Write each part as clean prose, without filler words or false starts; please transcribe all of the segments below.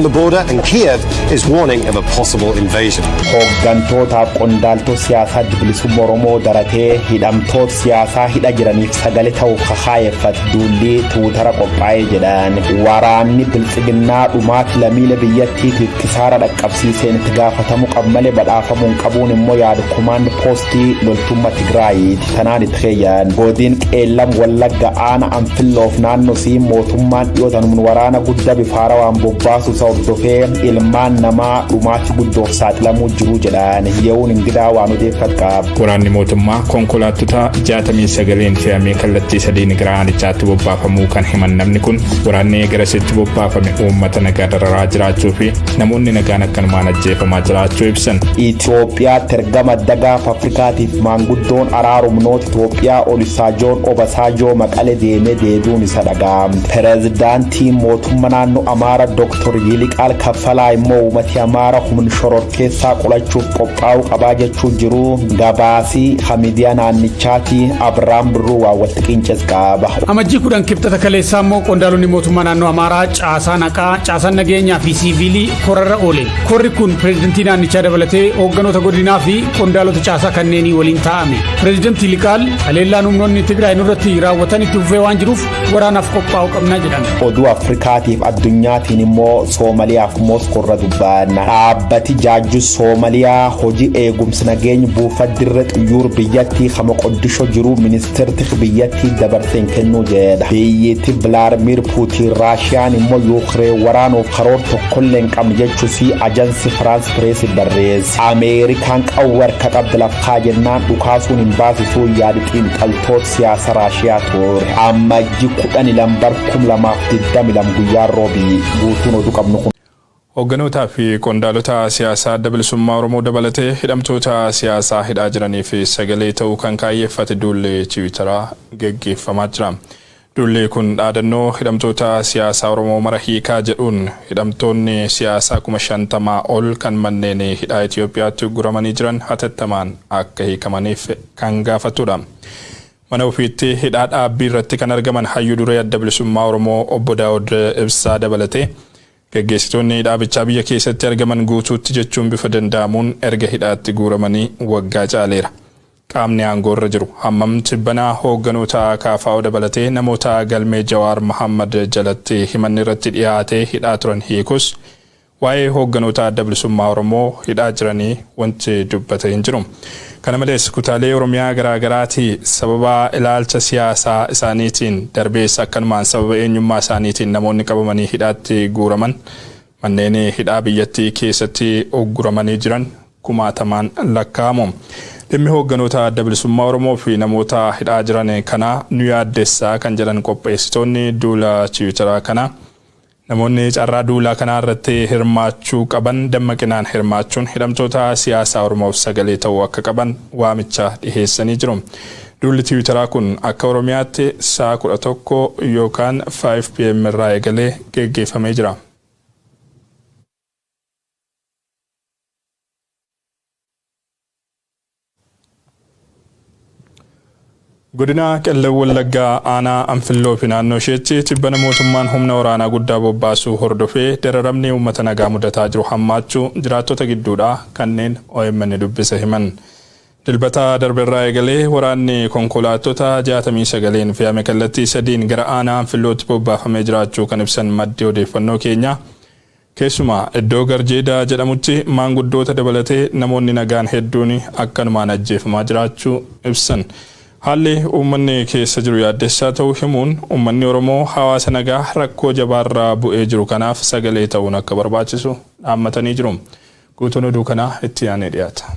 along the border, and Kiev is warning of a possible invasion. Hooggantootaaf qondaaltota siyaasaa Adda Bilisummaa Oromoo daratee hidhamtoota siyaasaa hidha jiraniif sagalee ta'uuf kakaayeffate duulli Tiwutara qophaa'ee jedhan. Waraanni biltsiginnaa dhumaati lammiilee biyyattiitiif kisaara dhaqqabsiiseen itti gaafatamuu qaba malee badhaafamuu hin qabuun immoo yaadu kumaand poostii loltummaa Tigraayiiti tanaan itti keeyyan. Godin Qeellam Wallagga aana Anfilloof naannoo sii mootummaan dhiyootan waraana guddaa bifa haarawaan bobbaasu isa hordofee ilmaan namaa dhumaati guddoof saaxilamuu jiru jedhan. Ye'uun ingidaa waan odeeffat qaba. Waraanni mootummaa konkolaattota 69n fe'amee kallattii sadiin gara aanichaatti bobbaafamuu kan himan namni kun waraanni garasitti bobbaafame uummata nagaa dararaa jiraachuu fi namoonni nagaan akkanumaan ajjeefamaa jiraachuu ibsan. Itoophiyaatti ergama adda gaafa Afrikaatiif maanguddoon araarumnoota Itoophiyaa Olisaajoon Obasaajoo Maqale deemee deebi'uun isa dhaga'ame. Pireezidaantiin mootummaa naannoo Amaara Dr. Yiliqaal Kaffalaa immoo uummati Amaara humna shororkeessaa qolachuuf qophaa'uu qabaa jechuu jiru. Gabaasii Hamidiyaa naannichaati Abiraam Birruu waa walitti qinces qaba. Amajjii 10 Kibxata kaleessaa immoo qondaalonni mootummaa naannoo Amaaraa caasaan haqaa, caasaan nageenyaa fi siiviilii korarra oole. Korri kun pireezidantii naannichaa dabalatee hoogganoota godinaa fi qondaalota caasaa kanneenii waliin taa'ame. Pireezidantii Liqaal haleellaan humnoonni Tigraay nurratti raawwatan itti fufee waan jiruuf waraanaaf qophaa'uu qabnaa jedhan. Oduu Afrikaatiif addunyaatiin immoo Soomaliyaaf Mooskoo irra dubbanna. Dhaabbati jaajju Soomaliyaa hojii eegumsa nageenya buufata dirree xiyyaara biyyattii kan Moqoddishoo jiru ministeerti biyyattii dabarseen kennuu jedha. Biyyatti Vilaadimir Puutiin Raashiyaan immoo Yuukireen waraanuuf karoora tokkollee hin qabne jechuus ajansi Firaans Pirees barreesse. Ameerikaan qawwee harka qabda lafkaa jennaan dhukaasuun hin baasisuu yaadi xiinxaltoota siyaasa Raashiyaa ture. Ammajji 12 bar 2022 guyyaa roobii guutuun oduu qabnu kun. Hoogganootaa fi qondaalota siyaasaa Adda Bilisummaa Oromoo dabalatee hidhamtoota siyaasaa hidhaa jiranii fi sagalee ta'uu kan kaayyeeffate duulli Tiwiitaraa geggeeffamaa jira. Duulli kun dhaadannoo hidhamtoota siyaasaa Oromoo mara hiikaa jedhuun hidhamtoonni siyaasaa 50,000 ol kan manneen hidhaa Itoophiyaatti guramanii jiran hatattamaan akka hiikamaniif kan gaafatudha. Mana ofiitti hidhaa dhaabbii irratti kan argaman hayyuu duree Adda Bilisummaa Oromoo obbo Daawud Ibsaa dabalatee geggeessitoonni dhaabichaa biyya keessatti argaman guutuutti jechuun bifa danda'amuun erga hidhaatti guuramanii waggaa caaleera. Qaamni aangoo irra jiru hammam tibbanaa hoogganoota KFO dabalatee namoota galmee Jawaar Mohammad jalatti himanni irratti dhiyaatee hidhaa turan hiikus waa'ee hoogganoota Adda Bilisummaa Oromoo hidhaa jiranii wanti dubbate hin jiru. Kana malees kutaalee Oromiyaa garaagaraatii sababa ilaalcha siyaasaa isaaniitiin darbees akkanumaan sababa eenyummaa isaaniitiin namoonni qabamanii hidhaatti guuraman manneen hidhaa biyyattii keessatti ogguramanii jiran kumaatamaan lakkaa'amu. Dhimmi hoogganoota Adda Bilisummaa Oromoo fi namoota hidhaa jiran kanaa nu yaaddessaa kan jedhan qopheessitoonni duula Tiwiitaraa kanaa namoonni carraa duulaa kanaa irratti hirmaachuu qaban dammaqinaan hirmaachuun hidhamtoota siyaasaa Oromoof sagalee ta'uu akka qaban waamicha dhiheessanii jiru. Duulli Tiwiitaraa kun akka Oromiyaatti sa'a 11 yookaan 5 pm irraa eegalee geggeeffamee jira. Godina Qellem Wallaggaa aanaa Anfilloo fi naannoo isheetti tibbana mootummaan humna waraanaa guddaa bobbaasuu hordofee dararamni uummata nagaa mudataa jiru hammaachuu jiraattota gidduudhaa kanneen OMN dubbise himan. Dilbata darberraa eegalee waraanni konkolaattota 69n fe'ame kallattii sadiin gara aanaa Anfillootti bobbaafamee jiraachuu kan ibsan maddi odeeffannoo keenyaa, keessumaa iddoo Garjeedaa jedhamutti maanguddoota dabalatee namoonni nagaan hedduun akkanumaan ajjeefamaa jiraachuu ibsan. Haalli uummanni keessa jiru yaaddessaa ta'uu himuun uummanni Oromoo hawaasa nagaa rakkoo jabaarra bu'ee jiru kanaaf sagalee ta'uun akka barbaachisu dhaammatanii jiru. Guutuun oduu kanaa itti aanee dhiyaata.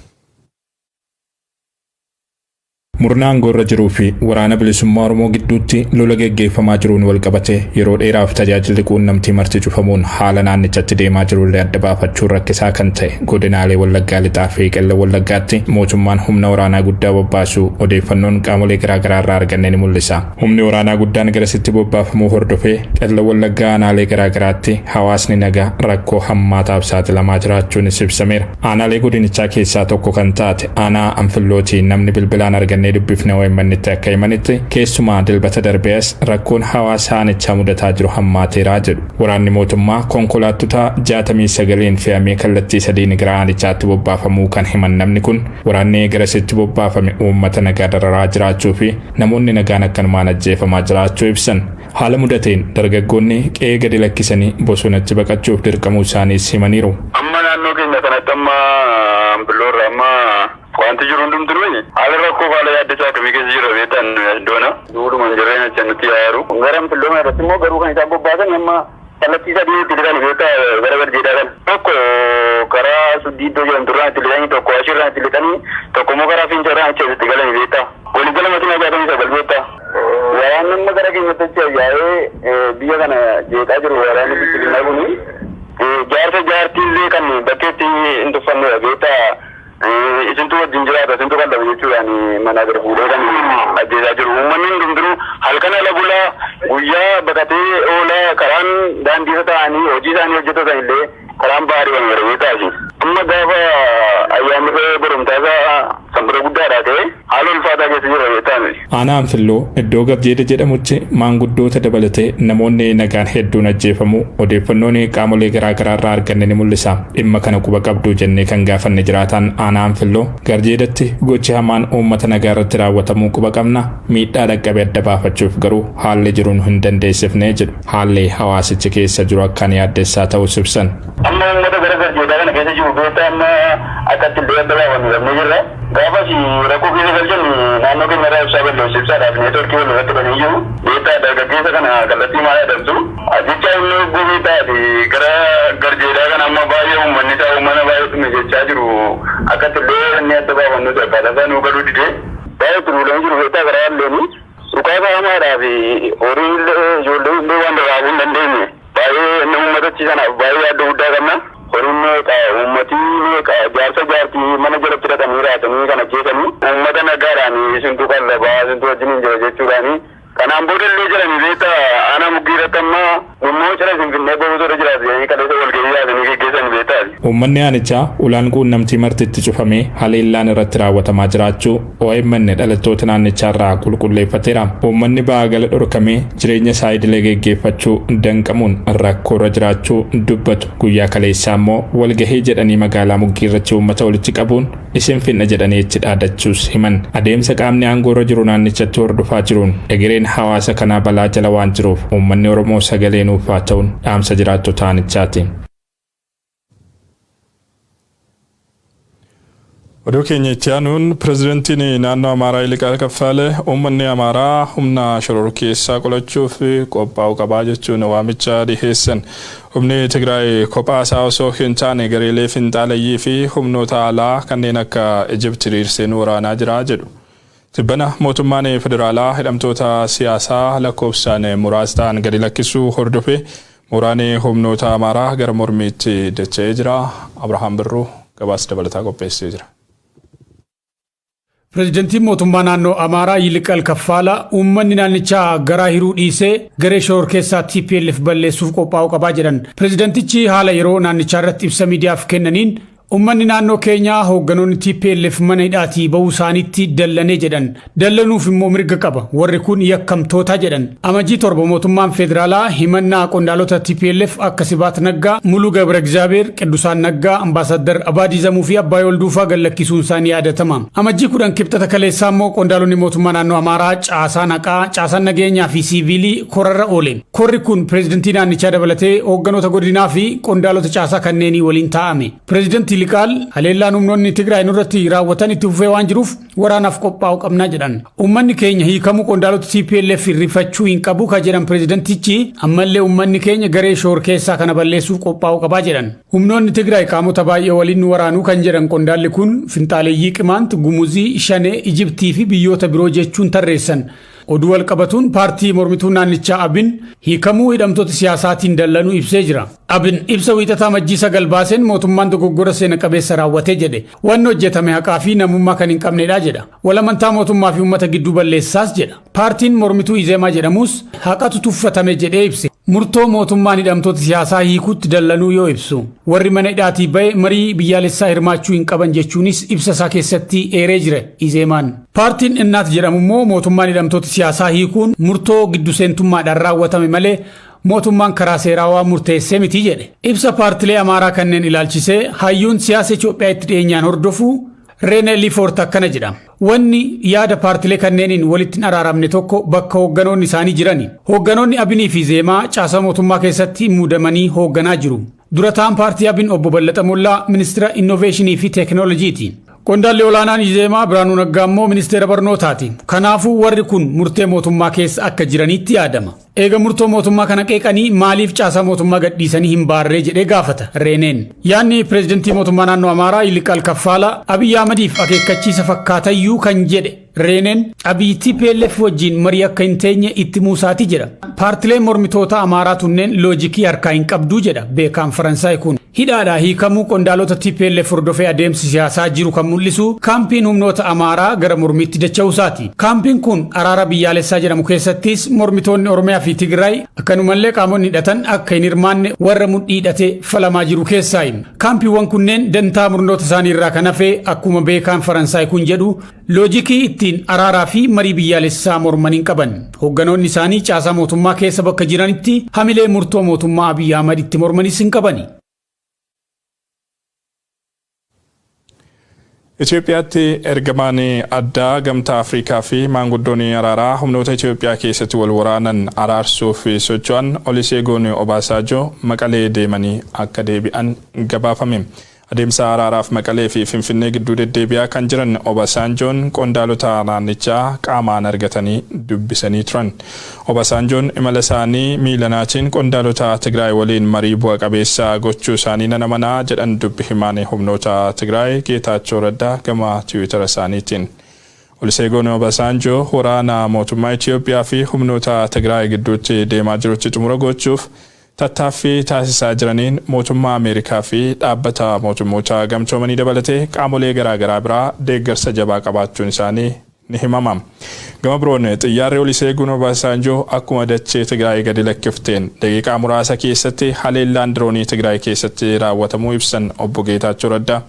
Murna aangoo irra jiruu fi Waraana Bilisummaa Oromoo gidduutti lola geggeeffamaa jiruun walqabatee yeroo dheeraaf tajaajilli quunnamtii marti cufamuun haala naannichatti deemaa jirullee adda baafachuun rakkisaa kan ta'e godinaalee Wallaggaa Lixaa fi Qellem Wallaggaatti mootummaan humna waraanaa guddaa bobbaasuu odeeffannoon qaamolee garaagaraa irraa arganne ni mul'isa. Humni waraanaa guddaan garasitti bobbaafamuu hordofee Qellem Wallaggaa aanaalee garaagaraatti hawaasni nagaa rakkoo hammaataaf saaxilamaa jiraachuunis ibsameera. Aanaalee godinichaa keessaa tokko kan taate aanaa Anfillootii namni bilbilaan arganne argannee dubbifne OMN'tti akka himanitti, keessumaa Dilbata darbee as rakkoon hawaasa aanichaa mudataa jiru hammaateeraa jedhu. Waraanni mootummaa konkolaattota 69n fe'amee kallattii sadiin gara aanichaatti bobbaafamuu kan himan namni kun, waraanni garasitti bobbaafame uummata nagaa dararaa jiraachuu fi namoonni nagaan akkanumaan ajjeefamaa jiraachuu ibsan. Haala mudateen dargaggoonni qe'ee gadi lakkisanii bosonatti baqachuuf dirqamuu isaaniis himaniiru. Amma naannoo keenya kanatti, amma Anfilloorra, amma wanti jiru hundumtuu haala rakkoo, haala yaaddessaa akkamii keessa jira beektan iddoona. Duudhuma hin jirreen achi nutti yaaru. Gara Anfilloo irratti immoo garuu kan isaan bobbaasan amma kallattii sadii itti dhiqan beektaa gara Garjeedhaa kan. Tokko karaa Suddii iddoo jedhamtu irraa itti dhiqanii, tokko Ashirraa itti dhiqanii, tokko immoo karaa Fincaa irraa achi itti galanii beektaa. Walii gala makiinaa 69 beektaa. Waraanni amma gara keenyatti achi yaa'ee biyya kana jeeqaa jiru, waraanni bilchiginaa kuni, jaarsa jaartii illee kan bakkeetti hin tuffannedha beektaa. Isintu wajjin jiraata, isintu kan dhabu jechuudhaan mana gadi fuudhee kan ajjeesaa jiru. Uummanni hundumtuu halkan ala bulaa, guyyaa baqatee oolaa, karaan daandii irra ta'anii hojii isaanii hojjetatan illee karaan baadii gara beektaasi. Amma gaafa ayyaanni borumtaa isaa Sanbata guddaadhaa ta'e haala ulfaataa keessa jira beektaa. Aanaa Anfilloo iddoo Garjeeda jedhamutti maanguddoota dabalatee namoonni nagaan hedduun ajjeefamuu odeeffannoon qaamolee garaa garaa irraa arganne ni mul'isa. Dhimma kana quba qabduu jennee kan gaafanne jiraataan aanaa Anfilloo, Garjeedatti gochi hamaan uummata nagaa irratti raawwatamuu quba qabna, miidhaa dhaqqabe adda baafachuuf garuu haalli jiru nu hin dandeessifne jedhu. Haalli hawaasichi keessa jiru akkaan yaaddessaa ta'us ibsan. Amma uummata gara Garjeedaa kana keessa jiru beektaa, amma akkatti illee adda baafannu dhabnee jirra. Gaafas rakkoo keessa galchan naannoo keenya irraa ibsaa balleessu, ibsaadhaaf neetworkii wal irratti banee jiru. Beektaa, dargaggeessa kana kallattii maal adamsu? Jecha inni hogguu beektaati gara Garjeedaa kana amma baay'ee uummanni isaa uummata baay'ee dhume jechaa jiru, akkatti illee inni adda baafannu akkaataa isaa nuu galuu didee. Baay'ee itti duulamee jiru beektaa, karaa alleeni. Dhukaasa hamaadhaa fi horii illee ijoollee illee waan raabuu hin dandeenye. Baay'ee inni uummatachi sanaaf baay'ee yaaddoo guddaa qabna. Horiin meeqa, uummatii meeqa, jaarsa jaartii mana jalatti dhaqanii raatanii kan ajjeesanii, uummata nagaadhaan isintu qallabaa, isintu wajjin hin jira jechuudhaani. Kanaan booda illee jedhanii beektaa, aanaa Muggii irratti amma immoo cira Finfinnee bahuutu irra jiraatu jedhanii kaleessa walgahii yaasanii geggeessan beektaa. Uummanni aanichaa ulaan quunnamtii marti itti cufamee haleellaan irratti raawwatamaa jiraachuu OMN dhalattoota naannichaa irraa qulqulleeffateera. Uummanni ba'aa gala dhorkamee jireenya isaa idilee geggeeffachuu danqamuun rakkoo irra jiraachuu dubbatu. Guyyaa kaleessaa immoo walgahii jedhanii magaalaa Muggii irratti uummata walitti qabuun isin finna jedhanii itti dhaadachuus himan. Adeemsa qaamni aangoo irra jiru naannichatti hordofaa jiruun egereen hawaasa kanaa balaa jala waan jiruuf uummanni Oromoo sagalee nuuf haa ta'uun dhaamsa jiraattota aanichaati. Oduu keenya itti aanuun, pirezidantiin naannoo Amaaraa Yiliqaal Kaffaale uummanni Amaaraa humna shororkeessaa qolachuuf qophaa'uu qabaa jechuun waamicha dhiheessan. Humni Tigraay kophaa isaa osoo hin taane gareelee finxaaleyyii fi humnoota alaa kanneen akka Ijipt hiriirsee nu waraanaa jira jedhu. Tibbana mootummaan federaalaa hidhamtoota siyaasaa lakkoofsaan muraasa ta'an gadi lakkisuu hordofee mooraan humnoota Amaaraa gara mormiitti dacha'ee jira. Abrahaam Birruu gabaasa dabalataa qopheessee jira. Pireezidantiin mootummaa naannoo Amaaraa Yiliqal Kaffaala uummanni naannichaa garaa hiruu dhiisee garee shororkeessaa TPLF balleessuuf qophaa'uu qabaa jedhan. Pireezidantichi haala yeroo naannichaa irratti ibsa miidiyaaf kennaniin, uummanni naannoo keenyaa hoogganoonni TPLF mana hidhaatii bahuu isaaniitti dallanee jedhan. Dallanuuf immoo mirga qaba. Warri kun yakkamtoota jedhan. Amajjii 7 mootummaan federaalaa himannaa qondaalota TPLF akka Sibaat Naggaa, Muluu Gabra Egzaabeer, Qiddusaan Naggaa, Ambaasaddar Abaadii Zamuu fi Abbaay Olduufaa gallakkisuun isaanii yaadatama. Amajjii 10, Kibxata kaleessaa immoo qondaalonni mootummaa naannoo Amaaraa, caasaan haqaa, caasaan nageenyaa fi siiviilii korarra oole. Korri kun pireezidantii naannichaa dabalatee hoogganoota godinaa fi qondaalota caasaa kanneenii waliin taa'ame. Pireezidantii Yiliqaal haleellaan humnoonni Tigraay nurratti raawwatan itti fufee waan jiruuf waraanaaf qophaa'uu qabnaa jedhan. Uummanni keenya hiikamuu qondaalota TPLF rifachuu hin qabu ka jedhan pireezidantichi, ammallee uummanni keenya garee shororkeessaa kana balleessuuf qophaa'uu qabaa jedhan. Humnoonni Tigraay qaamota baay'ee waliin nu waraanuu kan jedhan qondaalli kun, finxaaleeyyii Qimaant, Gumuzii, Shanee, Ijibtii fi biyyoota biroo jechuun tarreessan. Oduu wal qabatuun paartii mormituu naannichaa Abin hiikamuu hidhamtoota siyaasaatiin dallanuu ibsee jira. Abin ibsa Wiixataa Amajjii 9 baaseen mootummaan dogoggora seena qabeessa raawwate jedhe. Wanni hojjetame haqaa fi namummaa kan hin qabnedha jedha. Walamantaa mootummaa fi uummata gidduu balleessaas jedha. Paartiin mormituu Izeemaa jedhamus haqatu tuffatame jedhee ibse. Murtoo mootummaan hidhamtoota siyaasaa hiikuutti dallanuu yoo ibsu, warri mana hidhaatii ba'e marii biyyaalessaa hirmaachuu hin qaban jechuunis ibsa isaa keessatti eeree jira Izeemaan. Paartiin Innaat jedhamu immoo mootummaan hidhamtoota siyaasaa hiikuun murtoo giddu seentummaadhaan raawwatame malee mootummaan karaa seeraa waan murteessee miti jedhe. Ibsa paartilee Amaaraa kanneen ilaalchisee hayyuun siyaasa Itoophiyaa itti dhiyeenyaan hordofu Rene Lifoort akkana jedha. Wanni yaada paartilee kanneeniin walitti hin araaramne tokko bakka hoogganoonni isaanii jirani. Hoogganoonni Abinii fi Zeemaa caasaa mootummaa keessatti muudamanii hoogganaa jiru. Durataan paartii Abin obbo Ballaxa Mollaa ministeera Innoveeshinii fi Teekinooloojiiti. Qondaalli olaanaan Izeemaa Biraanuu Naggaa immoo ministeera barnootaati. Kanaafuu warri kun murtee mootummaa keessa akka jiranitti yaadama. Eega murtoo mootummaa kana qeeqanii maaliif caasaa mootummaa gadhiisanii hin baarree jedhee gaafata Reeneen. Yaadni pireezidantii mootummaa naannoo Amaaraa Yiliqaal Kaffaala Abiyyi Ahmadiif akeekkachiisa fakkaatayyuu kan jedhe Reeneen Abiyyi TPLF wajjin marii akka hin teenye itti muusaati jedha. Paartileen mormitoota Amaaraa tunneen loojikii harkaa hin qabduu jedha beekaan Faransaay kun. Hidhaadhaa hiikamuu qondaalota TPLF hordofee adeemsi siyaasaa jiru kan mul'isu kaampiin humnoota Amaaraa gara mormiitti dacha'uusaati. Kaampiin kun araara biyyaalessaa jedhamu keessattis mormitoonni Oromiyaa fi Tigraay akkanumallee qaamonni hidhatan akka hin hirmaanne warra mudhii hidhatee falamaa jiru keessaayi. Kaampiiwwan kunneen dantaa murnoota isaanii irraa kan hafe akkuma beekaan Faransaay kun jedhu loojikii ittiin araaraa fi marii biyyaalessaa morman hin qaban. Hoogganoonni isaanii caasaa mootummaa keessa bakka jiranitti hamilee murtoo mootummaa Abiyyi Ahmad itti mormanis hin qabani. Itoophiyaatti ergamaan addaa gamtaa Afrikaa fi maanguddoon araaraa humnoota Itoophiyaa keessatti wal waraanan araarsuuf socho'an Oluseegoon Obaasaajoo Maqalee deemanii akka deebi'an gabaafame. Adeemsa araaraaf Maqalee fi Finfinnee gidduu deddeebi'aa kan jiran Obasanjoon qondaalota naannichaa qaamaan argatanii dubbisanii turan. Obasanjoon imala isaanii miilanaatiin qondaalota Tigraay waliin marii bu'a qabeessa gochuu isaanii nan amanaa jedhan dubbi himaan humnoota Tigraay Geetaachoo Raddaa gama Tiwiitara isaaniitiin. Oluseegoon Obasanjoo waraana mootummaa Itoophiyaa fi humnoota Tigraay gidduutti deemaa jirutti xumura gochuuf tattaaffii taasisaa jiraniin mootummaa Ameerikaa fi dhaabbata mootummoota gamtoomanii dabalatee qaamolee garaagaraa biraa deeggarsa jabaa qabaachuun isaanii ni himama. Gama biroon xiyyaarri Oluseegun Obasanjoo akkuma dachee Tigraay gadi lakkifteen daqiiqaa muraasa keessatti haleellaan diroonii Tigraay keessatti raawwatamuu ibsan obbo Geetaachoo Raddaa.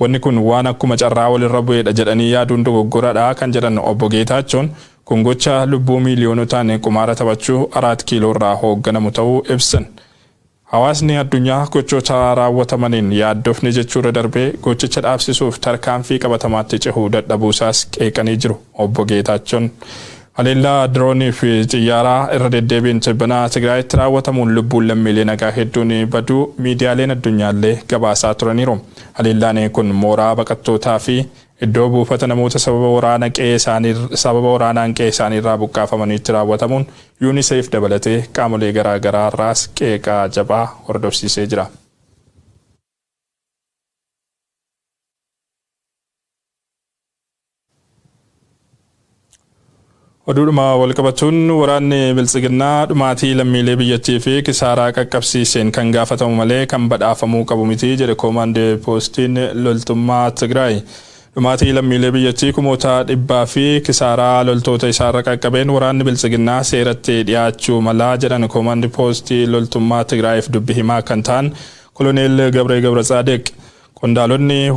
Wanni kun waan akkuma carraa walirra bu'eedha jedhanii yaaduun dogoggoradha kan jedhan obbo Geetaachoon kun gocha lubbuu miiliyoonotaan qumaara taphachuu 4 kiiloo irraa hoogganamu ta'uu ibsan. Hawaasni addunyaa gochoota raawwatamaniin yaaddofni jechuurra darbee gochicha dhaabsisuuf tarkaanfii qabatamaatti cehuu dadhabuusaas qeeqanii jiru obbo Geetaachoon. Haleellaa diroonii fi xiyyaaraa irra deddeebiin tibbanaa Tigraayitti raawwatamuun lubbuun lammiilee nagaa hedduun baduu miidiyaaleen addunyaallee gabaasaa turaniiru. Haleellaan kun mooraa baqattootaa fi iddoo buufata namoota sababa waraanaan qe'ee isaanii irraa buqqaafamaniitti raawwatamuun UNICEF dabalatee qaamolee garaagaraa irraas qeeqaa jabaa hordofsiisee jira. Oduudhuma walqabatuun waraanni Biltsiginnaa dhumaatii lammiilee biyyattii fi kisaaraa qaqqabsiiseen kan gaafatamu malee kan badhaafamuu qabu miti jedhe koomaand poostiin loltummaa Tigraay. Dhumaatii lammiilee biyyattii kumoota dhibbaa fi kisaaraa loltoota isaarra qaqqabeen waraanni Biltsiginnaa seeratti dhiyaachuu malaa jedhan koomaand poostii loltummaa Tigraayiif dubbi himaa kan ta'an Koloneel Gabree Gabratsaadiq. Qondaalonni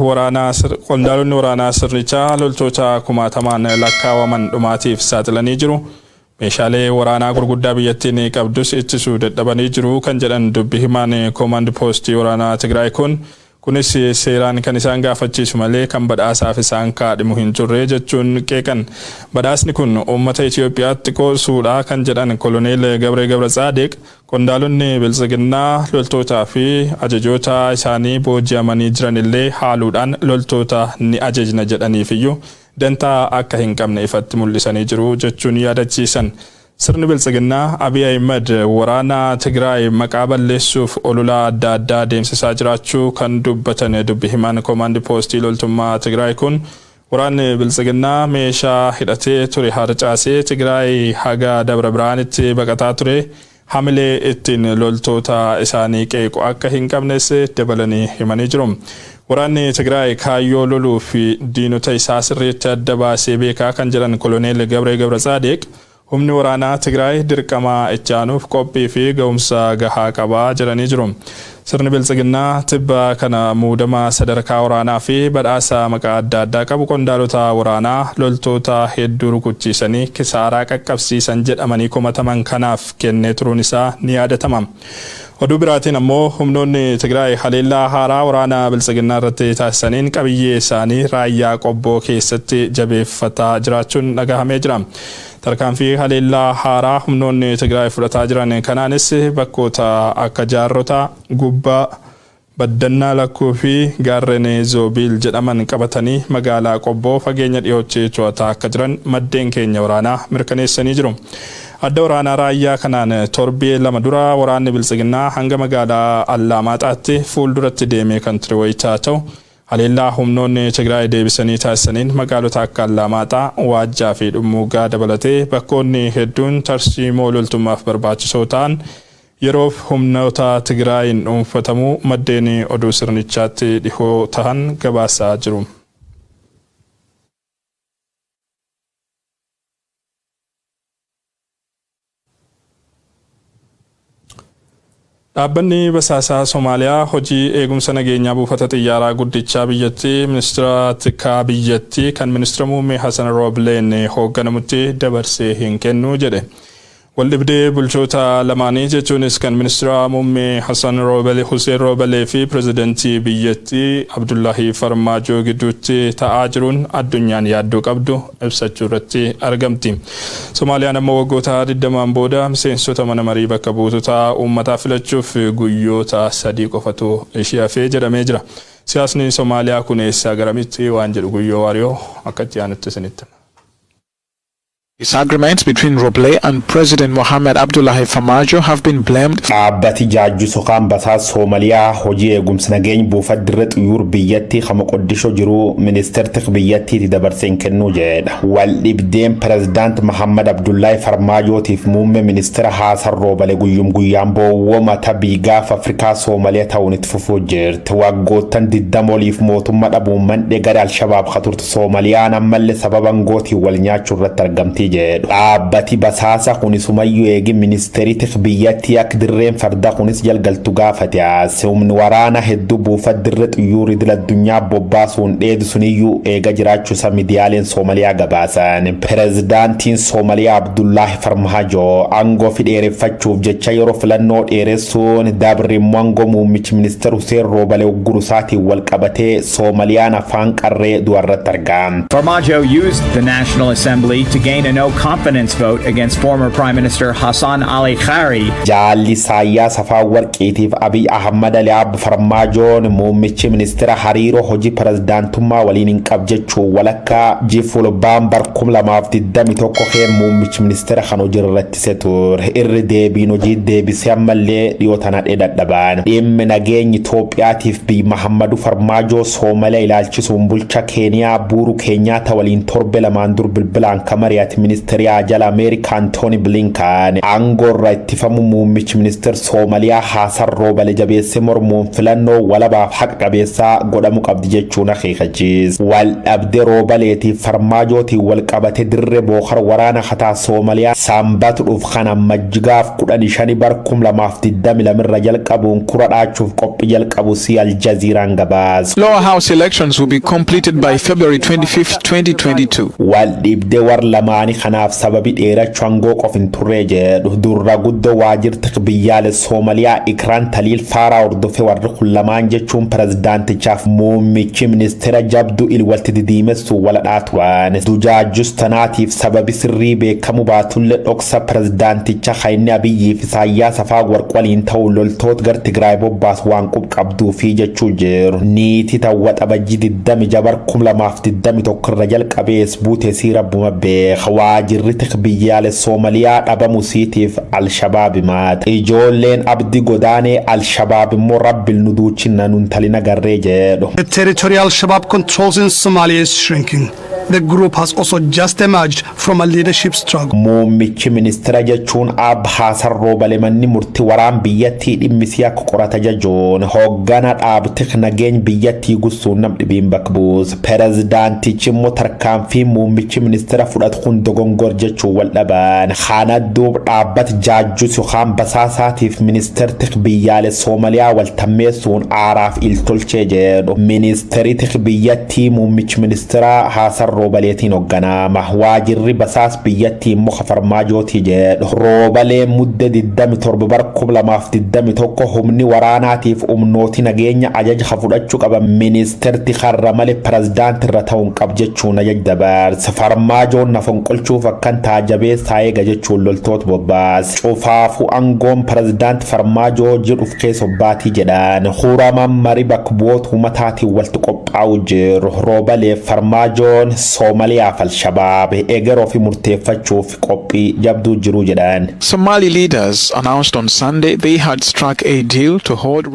waraanaa sirnichaa loltoota kumaatamaan lakkaawaman dhumaatiif saaxilanii jiru. Meeshaalee waraanaa gurguddaa biyyattiin qabdus ittisuu dadhabanii jiru kan jedhan dubbi himaan koomaand poostii waraanaa Tigraay kun kunis seeraan kan isaan gaafachiisu malee kan badhaasaaf isaan kaadhimu hin turre jechuun qeeqan. Badhaasni kun uummata Itoophiyaatti qoosuudha kan jedhan Koloneel Gabree Gabratsaadiq qondaalonni Biltsiginnaa loltootaa fi ajajoota isaanii booji'amanii jiran illee haaluudhaan loltoota ni ajajna jedhaniifiyyuu dantaa akka hin qabne ifatti mul'isanii jiru jechuun yaadachiisan. Sirni Biltsiginnaa Abiy Ahimad waraana Tigraay maqaa balleessuuf ololaa adda addaa deemsisaa jiraachuu kan dubbatan dubbi himaan koomaand poostii loltummaa Tigraay kun waraanni Biltsiginnaa meeshaa hidhatee ture harcaasee Tigraay haga Dabra Biraanitti baqataa ture hamilee ittiin loltoota isaanii qeequ akka hin qabnes dabalanii himanii jiru. Waraanni Tigraay kaayyoo loluu fi diinota isaa sirriitti adda baasee beekaa kan jedhan Koloneel Gabree Gabratsaadiq humni waraanaa Tigraay dirqama itti aanuuf qophii fi ga'umsa gahaa qabaa jedhanii jiru. Sirni Biltsiginnaa tibba kana muudama sadarkaa waraanaa fi badhaasa maqaa adda addaa qabu qondaalota waraanaa loltoota hedduu rukuchiisanii kisaaraa qaqqabsiisan jedhamanii komataman kanaaf kennee turuun isaa ni yaadatama. Oduu biraatiin ammoo, humnoonni Tigraay haleellaa haaraa waraana Biltsiginnaa irratti taasisaniin qabiyyee isaanii Raayyaa Qobboo keessatti jabeeffataa jiraachuun dhagahamee jira. Tarkaanfii haleellaa haaraa humnoonni Tigraay fudhataa jiran kanaanis bakkoota akka Jaarrotaa, Gubbaa, Baddannaa Lakkuu fi gaarreen Zoobiil jedhaman qabatanii magaalaa Qobboo fageenya dhiyootti to'ataa akka jiran maddeen keenya waraanaa mirkaneessanii jiru. Adda waraanaa Raayyaa kanaan torbee 2 dura waraanni Biltsiginnaa hanga magaalaa Allaamaaxaatti fuulduratti deemee kan ture wayitaa ta'u, haleellaa humnoonni Tigraay deebisanii taasisaniin magaalota akka Allaamaaxaa, Waajjaa fi Dhummuuggaa dabalatee bakkoonni hedduun tarsiimoo loltummaaf barbaachisoo ta'an yeroof humnoota Tigraayiin dhuunfatamuu maddeen oduu sirnichaatti dhihoo tahan gabaasaa jiru. Dhaabbanni basaasaa Somaaliyaa hojii eegumsa nageenyaa buufata xiyyaaraa guddichaa biyyattii ministira tikaa biyyattii kan ministira muummee Hasan Roobleen hoogganamutti dabarsee hin kennu jedhe. Waldhibdee bulchoota lamaanii, jechuunis kan ministira muummee Hasan Roobale, Huseen Roobalee fi pirezidantii biyyattii Abdullaahii Farmaajoo gidduutti ta'aa jiruun addunyaan yaaddoo qabdu ibsachuu irratti argamti. Somaaliyaan amma waggoota 20n booda miseensota mana marii bakka buutotaa uummataa filachuuf guyyoota 3 qofatu ishee hafee jedhamee jira. Siyaasni Somaaliyaa kun eessaa garamitti waan jedhu Guyyoo Waariyoo akka itti aanutti isinitti hima. Disagreements between Roble and President Mohamed Abdullahi Farmajo have been blamed Dhaabbati jaajjusu kaan basaas Soomaliyaa hojii eegumsa nageeny buufat dirre xuyyuur biyyattii ka Moqoddisho jiru ministeertik biyyattiiti dabarsee hin kennuu jedha. Wal dhibdeen pirezidaant Mahammad Abdullaahi Farmaajootiif muummee ministeera Haasan Roobale guyyum guyyaan boowwoo mata biyy gaafa Afrikaa Soomaliya ta'uun itti fufuu jirti. Waggoottan 20 oliif mootumma dhabuun mandhee gara Alshabaab ka turte Soomaliyaan ammalle sababa angootiin wal nyaachuu irratti argamti jedhu. Dhaabbati basaasa kun isumayyu eegi ministeeri tik biyyattii akka dirreen farda kunis jalgaltu gaafate as. Humni waraana heddu buufat dirre xuyyuur idil addunyaa bobbaasuun dheedu suniyyu eega jiraachu isa midiyaaleen Soomaliyaa gabaasan. Pirezidaantiin Soomaliyaa Abdullaahi Farmaajo angoo fi dheereffachuuf jecha yeroo filannoo dheeressuun dabri immoo angoo muummichi ministeer Huseen Roobale ugguru isaatiin wal qabatee Soomaliyaan afaan qarree du'arratti argamti. Farmajo used the National Assembly to gain a no-confidence vote against former Prime Minister Hassan Ali Khaire. Jaalli Isaayyaas Afawarqiitiif Abiy Ahmad Ali Abb Farmaajoon muummichi ministeera hariiroo hojii pirezidaantummaa waliin hin qab jechuun walakkaa ji Fulbaan bar 2021 kee muummichi ministeera kan hojii irra ittise ture. Irri deebiin hojii deebisee ammallee dhiyoo tana dadhaban. Dhimmi nageenya Itoophiyaatiif biyyi Mahammadu Farmaajoo Soomaliyaa ilaalchisuun bulcha Keeniyaa Buuru Keenyaata waliin torbe 2n dur bilbilaan ka mari'ate ministeerii ajala Ameerikaa Antooni Bilinkan aangoo irraa ittifamu muummichi ministeer Soomaliyaa Haasan Roobale jabeessee mormuun filannoo walabaaf haqa qabeessaa godhamu qabdi jechuun akeekachiise. Wal dhabdee Roobaleetiif Farmaajootiin wal qabate dirree bookar waraana kataa Soomaliyaa Sanbatu dhuf kana majjigaaf 15 bar 2022 irra jalqabuun kura dhaachuuf qophii jalqabu si Aljaziiraan gabaase. Lower House elections will be completed by February 25, 2022. Wal dhibdee war lamaanii kanaaf sababi dheerachuu angoo qof hin turree jedhu. Durra guddoo waajirti biyyaalessa Soomaliyaa Ikraan Taliil Faaraa hordofee warri kun lamaan, jechuun pirezidaantichaaf muummichi ministeera, jabduu ilwalti didiimessu waladhaa turan. Dujaajjus tanaatiif sababi sirrii beekamu baatullee, dhoksa pirezidaanticha Hayinni Abiyyii fi Isaayyaas Afawarqi waliin ta'uun loltoota gar Tigraay bobbaasu waan qub qabduu fi jechuu jiru. Niitii tawwa xabajjii 26 bar 2021 irra jalqabees buute sii rabbuma beeka. Waajirri tik biyyaalessa Soomaliyaa dhabamu siitiif Alshabaab himaate. Ijoolleen Abdi Godaanee Alshabaab immoo rabbil nu duuchinna nun talina garree jedhu. The territory Al-Shabaab controls in Somalia is shrinking. The group has also just emerged from a leadership struggle. Muummichi ministeera jechuun Ab Haasan Roobale manni murtii waraan biyyattii dhimmisii akka qorata jajoon hooggana dhaabtik nageenya biyyattii gussuun nam dhibiin bakka buuse. Pirezidaantichi immoo tarkaanfii muummichi ministeera fudhatu kun dogongor jechuun wal dhaban. Kana duub dhaabbata jaajjus yookaan basaasaatiif ministeertik biyyaalessa Soomaliyaa wal tammeessuun aaraaf iltolchee jedhu. Ministeeritik biyyattii muummichi ministeera Haasan Roobaleetiin hoogganama. Waajirri basaas biyyattii immoo Farmaajootii jedhu. Roobalee mudde 27 bara 2021 humni waraanaatiif humnooti nageenya ajaja fudhachuu qaba ministeerti karra malee pirezidaanti irra ta'uun qab jechuun ajaja dabarse. Farmaajoon na fonqolchuuf akkan taajabeessaa eega jechuun loltoota bobbaase. Cufaafuu aangoon pirezidaanti Farmaajoo jedhuuf keessa obbaatii jedhan. Huramaan marii bakka bu'oota uummataatiin walitti qophaa'u jiru. Roobalee, Farmaajoon Soomaliyaaf Alshabaab egeroo fi murteeffachuuf qophii jabduu jiru jedhan. Somali leaders announced on Sunday they had struck a deal to hold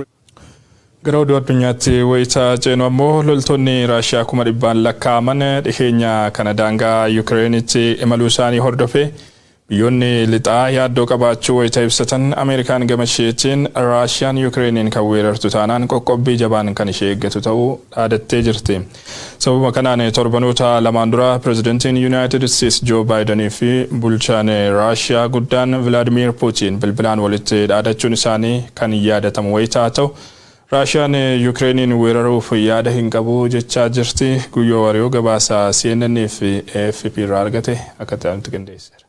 Gara oduu addunyaatti wayitaa ceenu ammoo, loltoonni Raashiyaa 100,000 lakkaa'aman dhiheenya kana daangaa Yukireenitti imaluu isaanii hordofee biyyoonni lixaa yaaddoo qabaachuu wayita ibsatan, Ameerikaan gama isheetiin Raashiyaan Yukireeniin kan weerartu taanaan qoqqobbii jabaan kan ishee eeggatu ta'uu dhaadattee jirti. Sababa kanaan torbanoota lamaan dura pirezidantiin Yuunaayitid Isteets Joo Baayidanii fi bulchaan Raashiyaa guddaan Vilaadimiir Puutiin bilbilaan walitti dhaadachuun isaanii kan yaadatamu wayitaa ta'u, Raashiyaan Yukireeniin weeraruuf yaada hin qabu jechaa jirti. Guyyoo Wariyoo gabaasa CNN fi AFP irraa argate akka ta'anitti qindeesseera.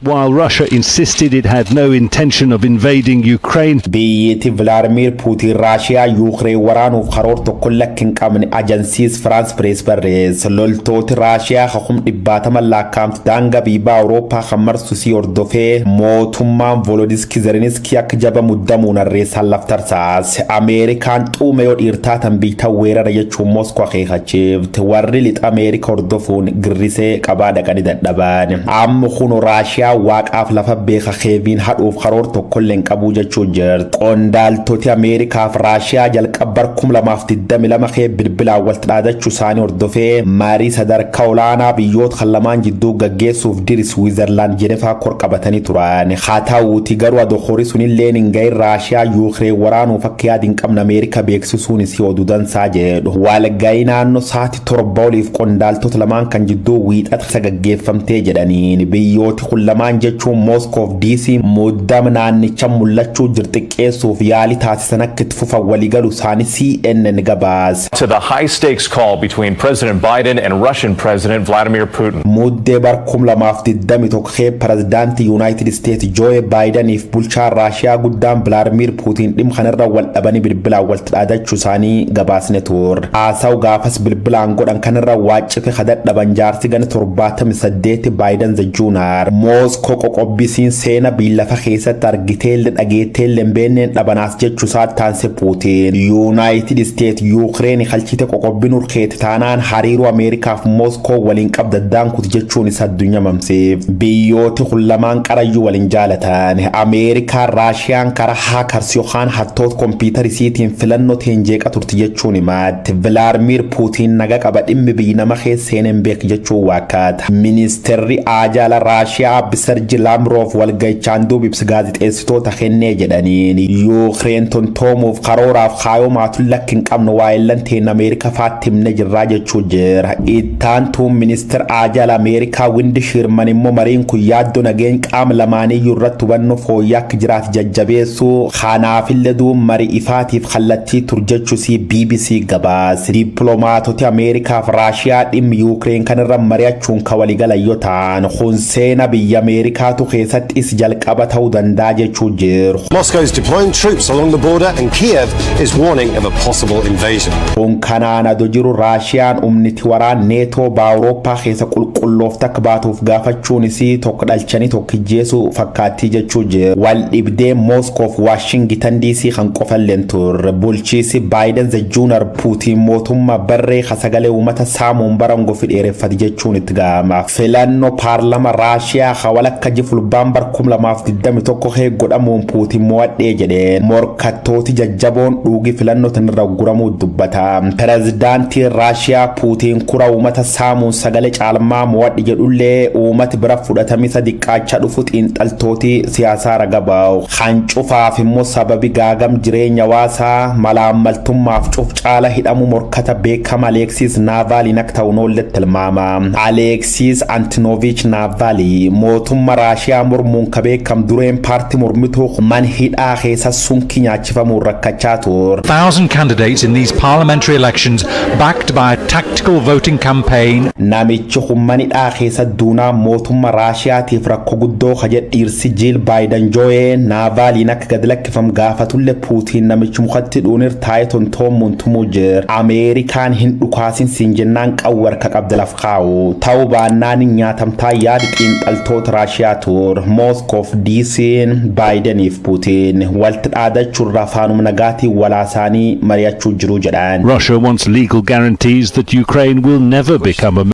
While Russia insisted it had no intention of invading Ukraine, Biyyatti Vilaadimiir Puutiin Raashiyaa Yuukireen waraanuuf karoor tokko lakki hin qabne Ajansiis Firaans Pirees barreesse. Loltooti Raashiyaa 100,000 lakkaa'amtu daangaa biibaa Awurooppaa kan marsu si hordofee mootummaan Voolodiski Zelenskii akka jaba muddamuun harreessaan laftarsaase. Ameerikaan xuume yoo dhiirtaatan biitan weerara jechuun Moskoo akeekachiifte. Warri lixa Ameerika hordofuun girrisee qabaa dhaqanii dadhaban. Amma kun Raashiyaa waaqaaf lafa beeka Keeviin hadhuuf karoor tokkollee hin qabu jechuu jirti. Qondaaltoti Ameerikaaf Raashiyaa jalqaba 2022 kee bilbilaan walitti dhaadachuu isaanii hordofee marii sadarkaa olaanaa biyyoota kan lamaan jidduu gaggeessuuf diri Swiizerlaand Jenefaa kor qabatanii turan. Haa ta'uuti garuu adokorii sunillee hin gahin Raashiyaa Yuukireen waraanuuf akka yaada hin qabne Ameerika beeksisuun isii oduu dansaa jedhu. Walgahii naannoo sa'aatii 7 oliif qondaaltota lamaan kan jidduu wiixata gaggeeffamtee jedhaniin biyyooti kun lamaan jechuun Mooskoof DC muddama naannicha mul'achuu jiru xiqqeessuuf yaalii taasisan akka itti fufan waliigaluu isaanii CNN gabaase. To the high stakes call between President Biden and Russian President Vladimir Putin. Muddee bar 2021 kee pirezidaantii Yuunaayitid Isteetsi Jooye Baayidaniif bulchaan Raashiyaa guddaan Vilaadimiir Puutiin dhimma kanarra wal dhabanii bilbilaan walitti dhaadachuu isaanii gabaasne turre. Haasawu gaafas bilbilaan godhan kanarra waaccife kadhadhaban jaarsi gana 78 Baayiden the Junior. Mooskoo qoqqobbisiin seena biillafa keessatti argiteellee dhageetteellee hin beenneen dhabanaas jechuu isaa taanse Puutiin. Yuunaayitid Isteetsi Yuukireen kalchite qoqqobbiin urkeete taanaan hariiroo Ameerikaaf Mooskoo waliin qabdaddaan kuti jechuun isa addunyaa mamseef. Biyyooti kun lamaan qarayyuu waliin jaalatan. Ameerikaan Raashiyaan karaa hackers yookaan hattoota kompiitara isiitiin filannoo teenjeeqa turti jechuun himaatti. Vilaadimiir Puutiin naga qaba, dhimmi biyyi nama keessa seeneen beek jechuun waakkaata. Ministeerri ajaala Raashiyaa Serji Lavroof walgahichaan duub ibsa gaazixeessitoota kennee jedhaniin Yuukireen tontoomuuf karooraaf kaayoo maatuun lakki hin qabnu waa'ellan teen Ameerikaa faatti himne jirraa jechuu jira. Ittaantuun ministeera ajaala Ameerikaa Windi Shirman immoo mariin kun yaaddoo nageenya qaama lamaaniyyuu irratti hubannoo fooyya'aa akka jiraatu jajjabeessuu, kanaafillee duub marii ifaatiif kallattii tur jechuusii BBC gabaase. Dippiloomaatoti Ameerikaaf Raashiyaa dhimmi Yuukireen kanarra mari'achuun kan waliigalan yoo ta'an, kun seena biyya Ameerikaatu keessatti is jalqaba ta'uu danda'a jechuu jiru. Moscow is deploying troops along the border and Kiev is warning of a possible invasion. Kun kanaan ado jiru Raashiyaan humniti waraan Neetoo Awurooppaa keessa qulqulloofta akka baatuuf gaafachuun isii tokko dhalchanii tokko ijjeesuu fakkaattii jechuu jiru. Wal dhibdee Mooskoof Waashingitan DC kan qofalleen turre. Bulchiisi Baayiden the Junior Puutiin mootummaa barree sagalee uummata saamuun bara gofi dheereffate jechuun itti ga'ama. Filannoo paarlama Raashiyaa Hawalakka ji Fulbaan bar 2021 kee godhamuun Puutiin mo'adhee jedheen morkattooti jajjaboon dhuugii filannoo tanirra guramuu dubbata. Pireezidaantiin Raashiyaa Puutiin kura uummata saamuun sagalee caalmaa mo'adhe jedhullee, uummati bira fudhatamisa diqqaachaa dhufu xiinxaltooti siyaasaa raga ba'u. Kan cufaaf immoo sababi gaagam jireenya hawaasaa, malaammaltummaaf cuf caala hidhamu morkata beekama Aleeksiis Naavaaliin akka ta'u noolletti tilmaama. Aleeksiis Antinovich Naavaali mootummaa Raashiyaa mormuun ka beekam dureen paartii mormituu man hidhaa keessa sunkii nyaachifamuun rakkachaa ture. Thousand candidates in these parliamentary elections, backed by a tactical voting campaign. Namichi humna hidhaa keessa duunaa mootummaa Raashiyaatiif rakkoo guddoo kaje dhiirsi Jiil Baayidan Jooyee Naavaaliin akka gad lakkifam gaafatullee, Puutiin namichi mukatti dhuunir taa'ee tontoommuun tumuu jira. Ameerikaan hin dhukaasin siin jennaan qawwe harka qabda laf kaa'u. Ta'uu baannaan nyaatamtaa yaadi xiinxaltoota Raashiyaa ture. Mooskoof DC'n Baayidaniif Puutiin walitti dhaadachuurraa faanuma nagaatiin walaasaanii mari'achuu jiru jedhan. Russia wants legal guarantees that Ukraine will never become a